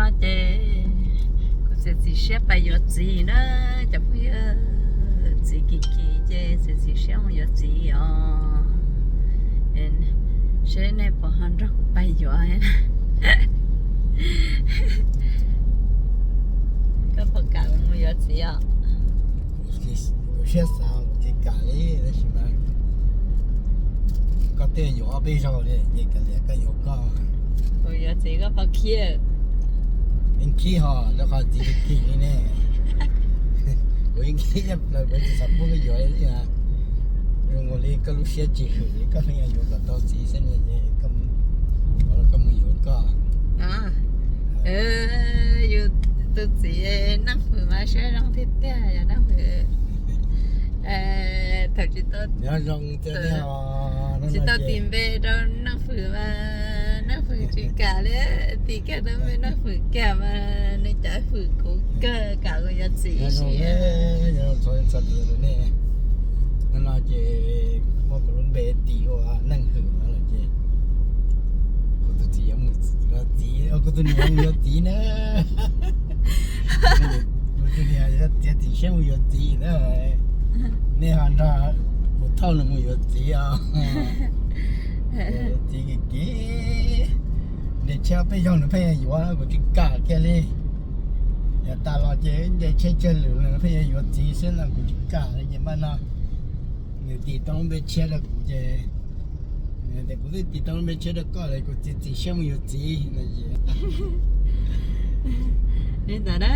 Ces kuv txiav txim siab pais yuav txiv na, cov phooj ywg. Txiv kim kim ces txiav txim siab mus yuav txiv os. Seb nej puas ho nrog kuv pais yuav. Koj puas kam mus yuav txiv os? Kuv siab xav kuv tsis kam li, tab sis mas koj twb yuav ob peb zaug li ces kav liam koj yuav koj. Kuv yuav txiv koj pov khib. Yeej khib ho rau qhov txiv kim kim li ne. Kuv yeej khib tshaj plaws, kuv tsis xav pub koj yuav li. Zoo nkaus li koj lub siab tsis hwm li, koj pheej yuav kom tau txiv xwb ne, koj mus yuav koj. Yus tus txiv Naj Fwm mas siab zoo tiag tiag yog Naj Fwm. Thaum tsis tau, tsis tau tis npe rau Naj Fwm mas Naj Fwm tsis kam li, tis kiag tau npe Naj Fwm kiag mas nws cov Fwm kuv kawg, kam kuv yuav txiv ib sim. No ces muab kuv lub npe tis ua Neej Hwm no ces kuv tus txiv yuav mus yuav txiv, kuv tus niam yuav txiv na. Kuv tus niam yuav txiav txim siab mus yuav txiv na. Nej ho nrog kuv thauj nws mus yuav txiv os. Txiv kim kim, nws tsheb peb zaug nws pheej yuav, kuv tsis kam kiag li. Yav tas los ces nce tsheb tsawg lwm nws pheej yuav yuav txiv xwb no kuv tsis kam li ces npaj no nws tis tau lub npe tshiab rau kuv ces, tias kuv twb tis tau lub npe tshiab rau koj lawm, kuv txiav txim siab mus yuav txiv no ces. Li ntawd na,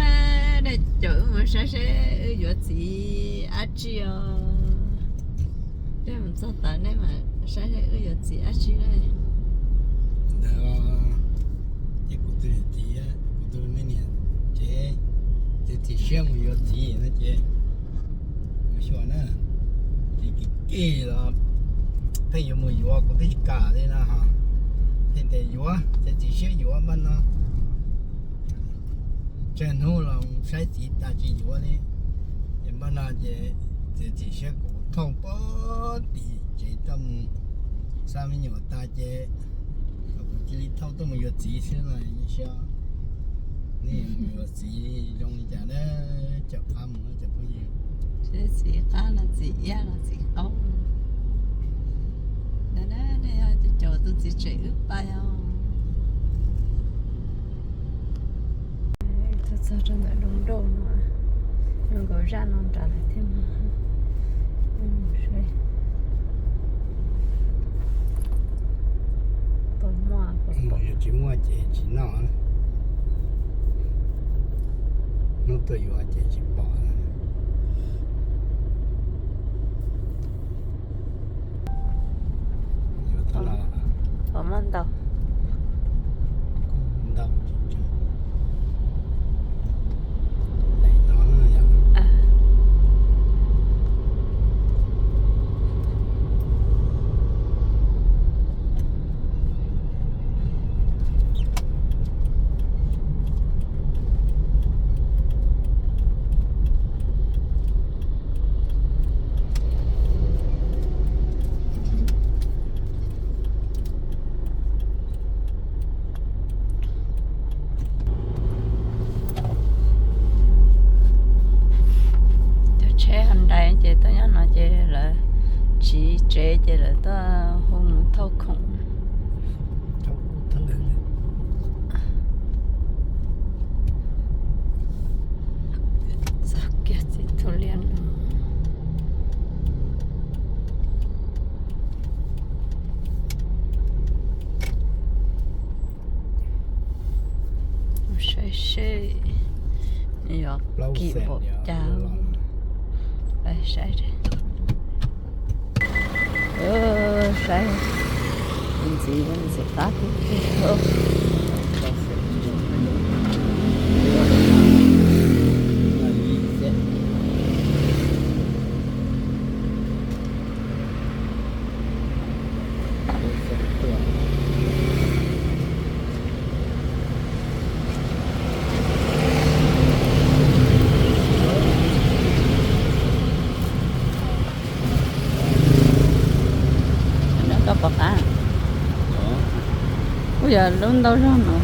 nej caum wb mus saib seb wb yuav txiv dab tsi os. Peb mus txog tas nej mam saib seb wb yuav txiv dab tsi na. Ntawd ces kuv tus niam txiv, kuv tus me niam ces txiav txim siab mus yuav txiv no ces mus xyuas na, txiv kim kim los pheej yuav mus yuav, kuv twb tsis kam li no ho. Pheej tias yuav, txiav txim siab yuav npaj no. Tsawg hnub los saib txiv tas tsis yuav li. Ces npaj no ces txiav txim siab kuv thauj pog tim tsev tuaj mus xa me nyuam tas ces kom kuv cia li thauj tuaj mus yuav txiv xwb no. Xyov nej mus yuav txiv zoo li cas na, caum qab mus cov phooj ywg. Seb txiv qab los txiv iab los txiv qaub. Ntawd na, nej caum tus txiv tsev wb pais os. Tuaj txog rau ntawm lub nroj no, zoo nkaus zaj no nrad lawm thiab mas. Puas muaj, puas pom? Yog tsis muaj ces tsis noj. Hnub tuaj yuav ces tsis pom. Pom muaj ntau. Ntau. Cov tsheb Hyundai ces tuaj nyob no ces lawv tsiv tsev ces lawv tuaj hu mus thauj khoom. Txog kiag txiv Thu Liab no. Saib seb yog kim npaum cas. Saib, saib ntxiv, ntxiv qab tiag tiag. Koj pom qab, kuj yog lub ntau zog no.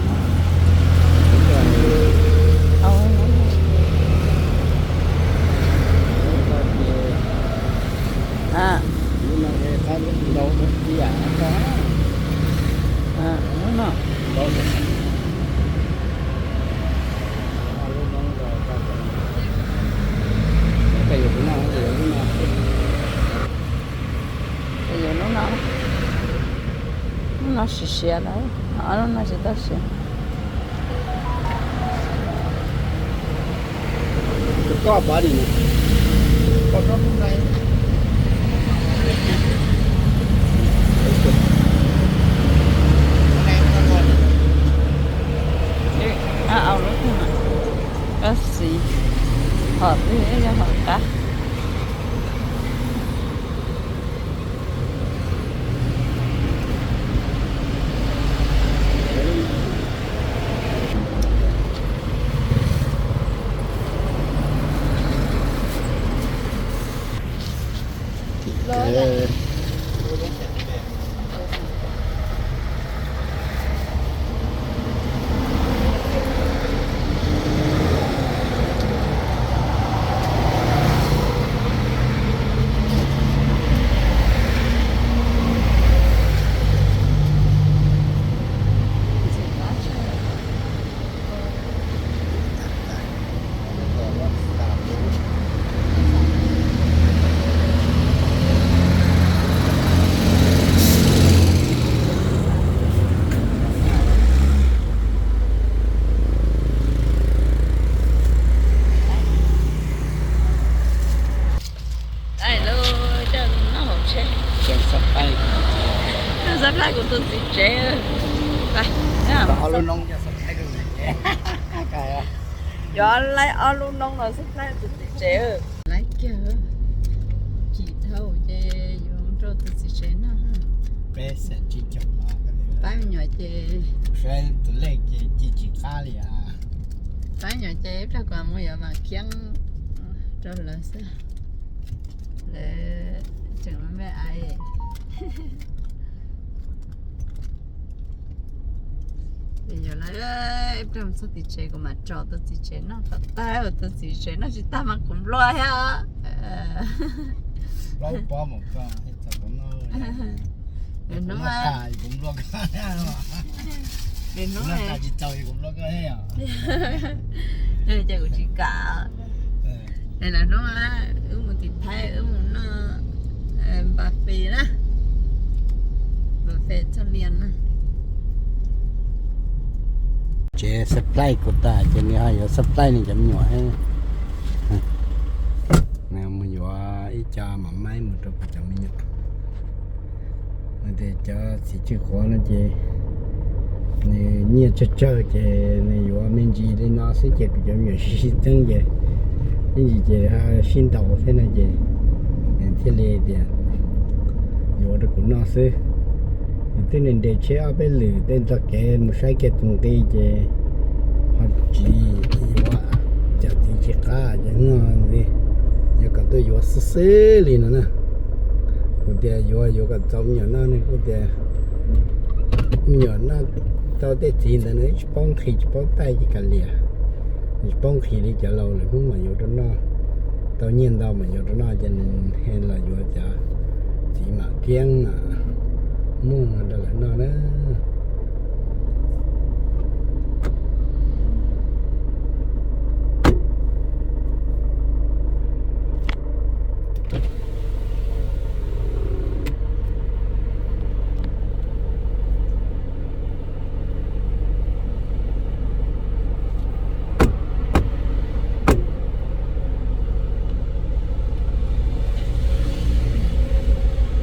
Siav siav lawm, ob lub no tsis tau siav. Au lub no, koj siv hom twg yog hom qab. Ai lub, coj noj hauv tsheb. Coj xab plaib kuv tus txiv tsev. Yuav laib ob lub noob no xab plaib tus txiv tsev. Laib kiag, chim dhau ces yuav rau tus txiv tsev noj. Peb xees tsib caug, pab me nyuam ces, saib tus lej ces ci tsis qab li. Pab me nyuam ces ib pliag kuv mus yuav mas khiab rau lawv xwb. Lawv tseem me me aiv. Yuav lawv, ib pliag mus txog tim tsev kuv mam tso tus txiv tsev noj kom tag, tus txiv tsev noj tsis tag mas kuv nplua thiab. Plaub pob mus koj, kuv noj, kuv noj tag kuv nplua koj thiab. Kuv noj tag tsis txaus kuv nplua koj thiab. Ces kuv tsis kam. Lwm hnub wb mus tim Thaib wb mus noj npa fes na, npa fes txog lias na. Tsev xab plaib kuv tas ces nws ho yuav xab plaib nws cov me nyuam. Nws mus yuav ib co mam maib mus rau kuv cov me nyuam. Nws tias cov txiv tswj Huav no ces nws nyiaj tsawg tsawg ces nws yuav me ntsis li no xwb ces kuv cov me nyuam sib sib txeeb ces ib ntsis ces sib ntaus thiab no ces nws thiaj li tias yuav rau kuv noj xwb. Nws twb nres nres tsheb ob peb lwm tej txoj kev mus saib kiag tus nqi ces ho tsis yuav, cov txiv tsis qab ces noj li, yuav kom tuaj yuav xwb xwb li no na. Kuv tias yuav yuav kom txaus me nyuam noj ne, kuv tias me nyuam noj tau tej txiv ntawd nws tsis paub nqhis tsis paub taij ces kav liam, tsis paub nqhis li cov laus lwm hnub mam yuav rau noj, tau nyiaj ntau mam yuav rau noj ces nws los yuav cov txiv mam kiab mam muaj rau lawv noj na.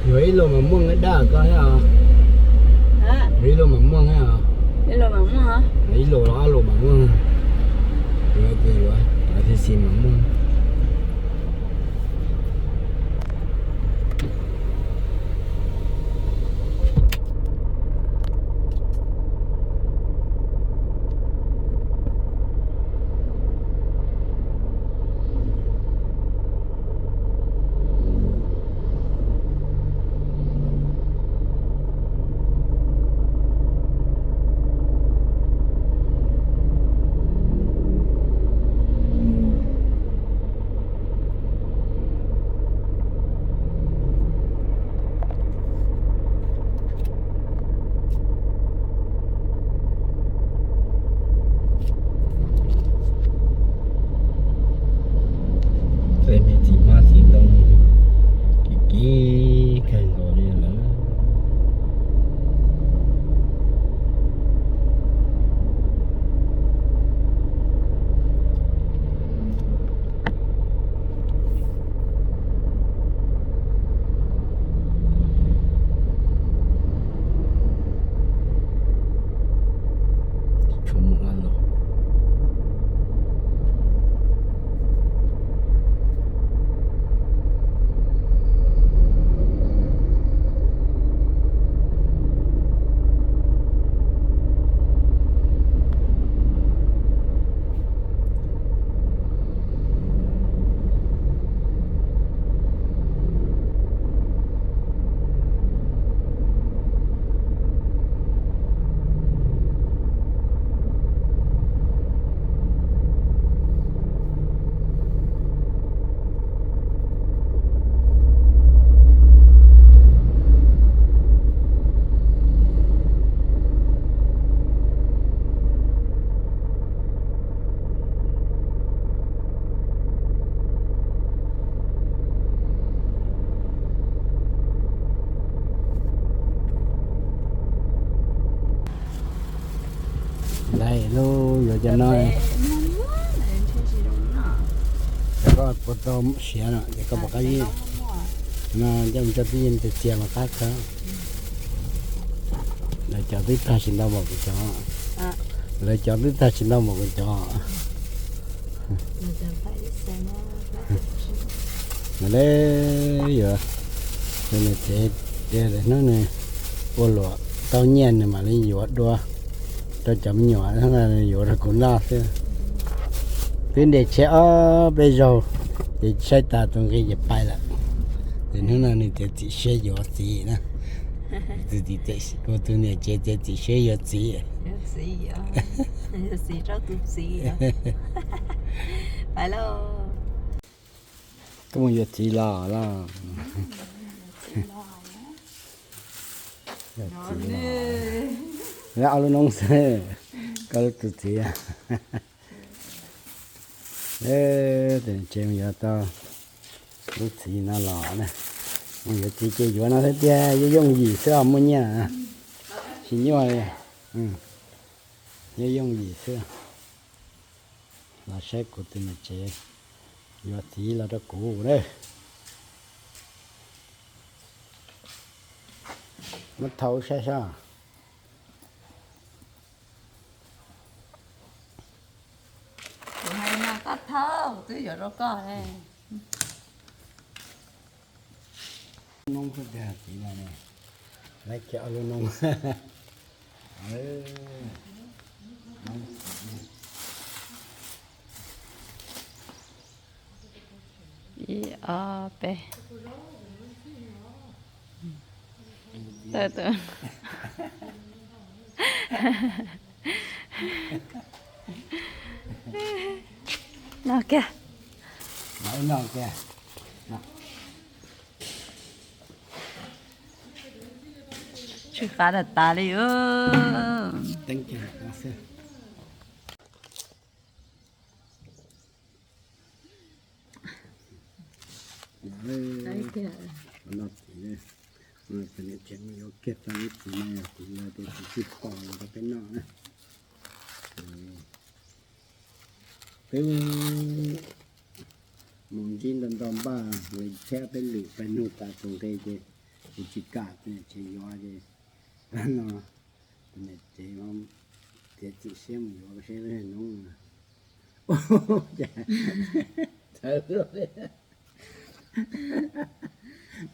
Yuav ib lo mas muaj dab koj thiab os. Yuav ib lo mas muaj thiab os. Ib lo los ob lo mas muaj. Yuav ces yuav, yuav tib si mas muaj. No, cov koj puas tau siav no ces koj puas qab yeej? No coj mus tso twj ywm tiag tiag mas qab kawg. Lawv cov twb tag tsis ntau npaum kuv cov. Lawv cov twb tag tsis ntau npaum kuv cov. Mas le yuav, tus niam tsev tias hnub nws ua luam tau nyiaj nws mam li yuav dua rau cov me nyuam, hnub no nws yuav rau kuv noj xwb. Twb nres tsheb ob peb zaug ces saib tas tus nqi ces pais lawm. Ces hnub no nws tias txim siab yuav txiv na. Tus tim tsev, kuv tus niam tsev tias txim siab yuav txiv. Koj mus yuav txiv los los? Ob lub noob xwb, koj lub tus txiv. Tus niam tsev mus yuav tau lub txiv no los na. Mus yuav txiv ces yuav no thiab tiag, yooj yooj yim xwb os, muaj nyiaj tsis nyuaj li. Yooj yooj yim xwb. Los saib kuv tus niam tsev yuav txiv los rau kuv na. Muab thau saib saib. Kuv hais no koj thau, kuv twb yuav rau koj ne. Noob xwb tiag txiv no ne. Lawv kiag ob lub noob. Ib ob peb. Tawm tawm. No kiag. Tsw qab tas tas li. Noj txiv, tus niam tsev mus yuav kiag tau lub txiv no, yog kuv yog tias kuv tsis pom los rau peb noj na. Peb mus ntsib nto nto npaj li thiab peb lwm peb nug tas tus nqi ces kuv tsis kam tus niam tsev yuav ces no tus niam tsev tias txim siab mus yuav seb noob. Txawv luaj li.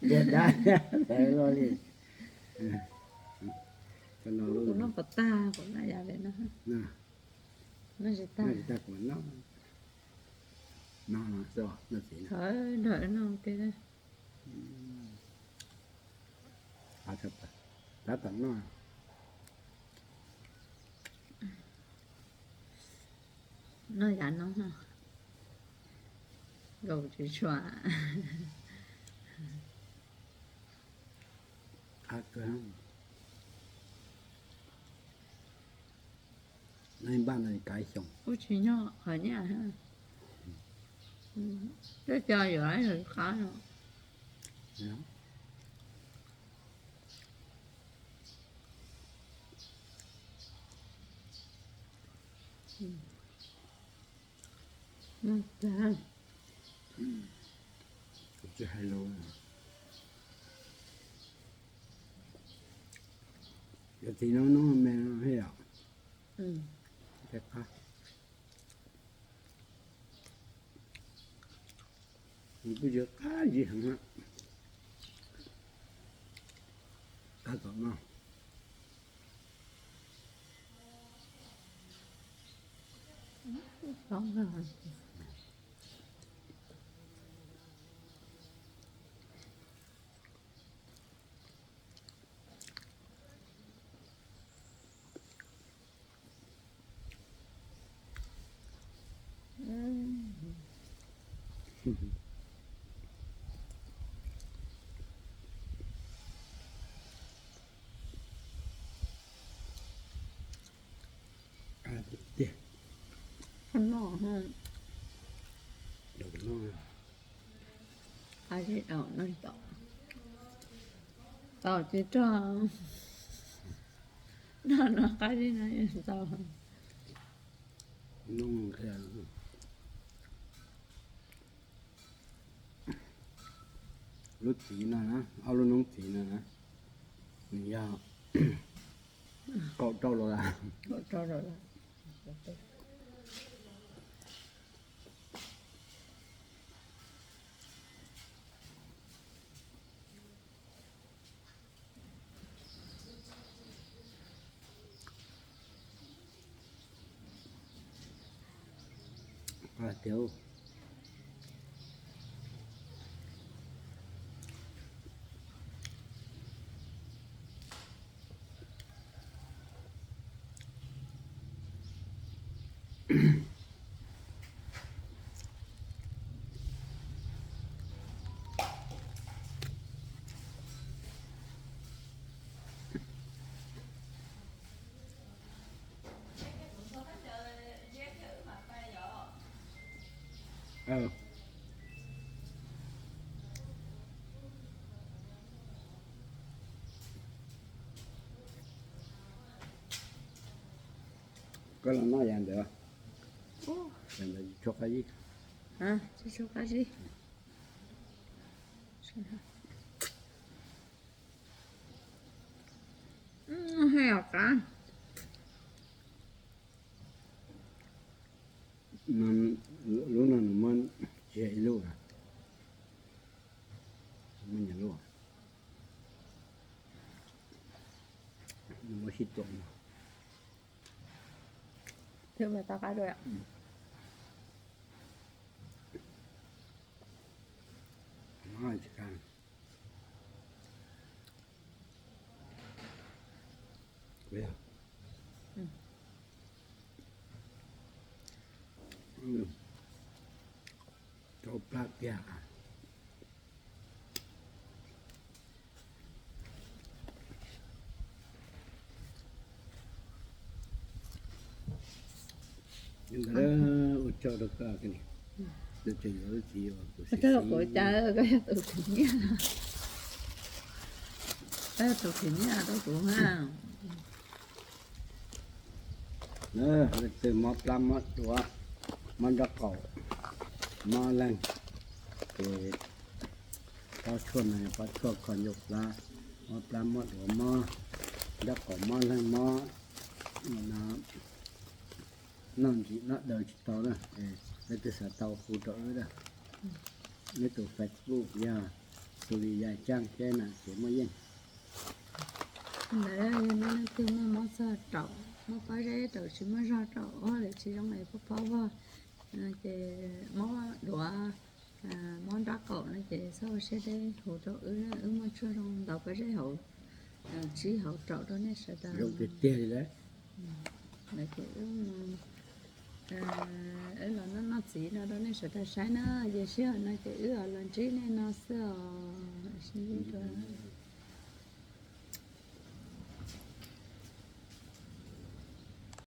Ntiag dab, txawv luaj li. Kuv noj puas tag, kuv noj yam li no. Noj tsis tag, noj tsis tag kuv noj. Noj no xwb, noj txiv no. Nrog wb noj ua ke. Tab tom noj. Noj yav no, nkaus tsis tshua. Qab kawg. Noj ib npaj no kav xyoo. Kuj tsis nyog qhov nyaj. Tej co yuav qab no. Kuv tsis hais lus. Yuav txiv no noob me no thiab yom. Qab. Nws kuj yog qab zib heev. Tab tom noj. Tiag. Noj, qab zib daus no tau, tau tsis rog. Noj no qab zib no tau. Noo qhia lub txiv no na, ob lub noob txiv no na, nws yog kaum rau dollar. Qab tiag. Koj los noj yam ntawd, yam ntawd tsis tshua qab zib. Tsis tshua qab zib. Hej os qab. Lub no nws muaj tsis yog ib lub, muaj nyias lub. Nws muaj sib tuam no. Thwb mas tau qab dua. Rau plab tiag. Ua tsaug rau koj, tus tseem yuav lub txiv, kuv cas koj yog tus khwv nyiaj, koj yog tus khwv nyiaj rau kuv na. Leej twg mob plab mob duav, mob nraub qaum, mob leeg, ces pob tshuaj no yog pob tshuaj kho ncauj plab, mob plab mob duav mob nraub qaum mob leeg mob no, noj ntsim noj daws tsis tau na, leej twg xav tau hu rau wb na. Neb tus Facebook yog Xus Lis Yaj Caaj thiab na ces muaj yeej. Ntawd yog nej leej twg muaj mob txog raum, mob pob zeb raum tsis muaj zog, raum ob lawm tsis zoo es pob pob vog, ces mob duav, mob nraub qaum no ces txhob ua siab deb, hu rau wb na, wb muaj tshuaj zoo ntaus pob zeb hauv, tsib hauv raum rau nej sawv daws. Lawv ces wb, wb los noj noj txiv no rau nej sawv daws saib na, ces sij hawm no ces wb los ntsib nej no xwb os.